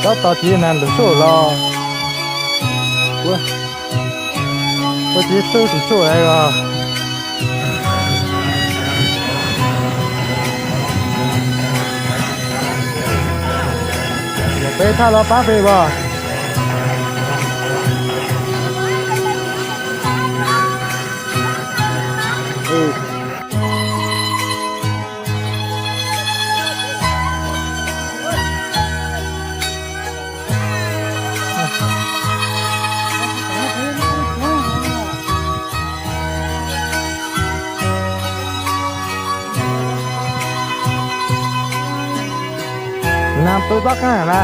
Tab tom tiv nas lwm suj los, ua tiv xwb lwm suj lawm os. Peb thaj los pab peb os. Nas tu tob qeej na.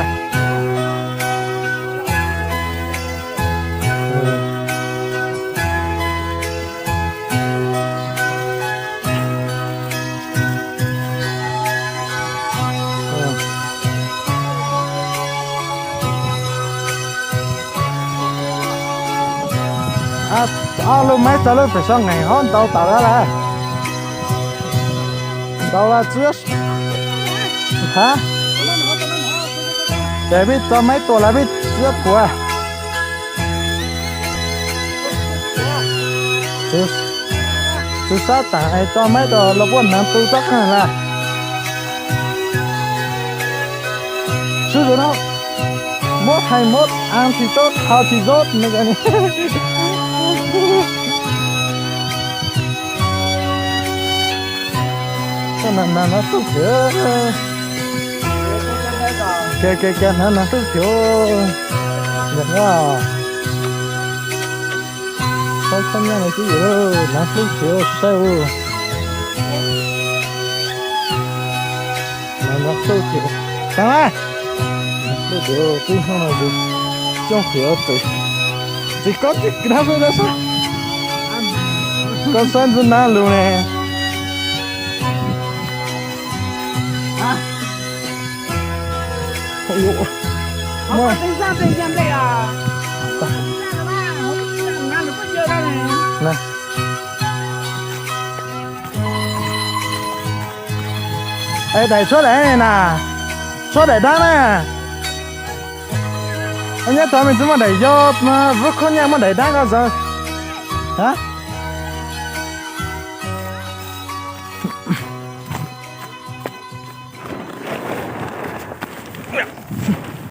Ob lub maib txog lub pem sab nqeeg hov ntau tas lawm. Ntau lawm txiab. Ha, ces peb tso maib tua lawm peb txiab puas. Txwv sab taam es tso maib rau los puab hnav tu tob qeej lawm. Sub zoo no, muab hais muab as tsis tau dhau tsis zoo no. Koj hnav hnav hlub thiab. Ke ke ke hnav hnav hlub thiab. Ntawm no, saib khaub nyaj no twb yog hnav hlub thiab saib ua. Hnav hnav hlub thiab. Tag na. Hlub thiab twb hnub no yus coob thiab txawm tsis kob tsis kab sab dab sab. Koj saib ntxwb nab lus ne. Es daim tshuab daim na, tshuab daim dab na. Nyob tod me tsis muaj daim yau, vub khaub nyaj muaj daim dab koj zav.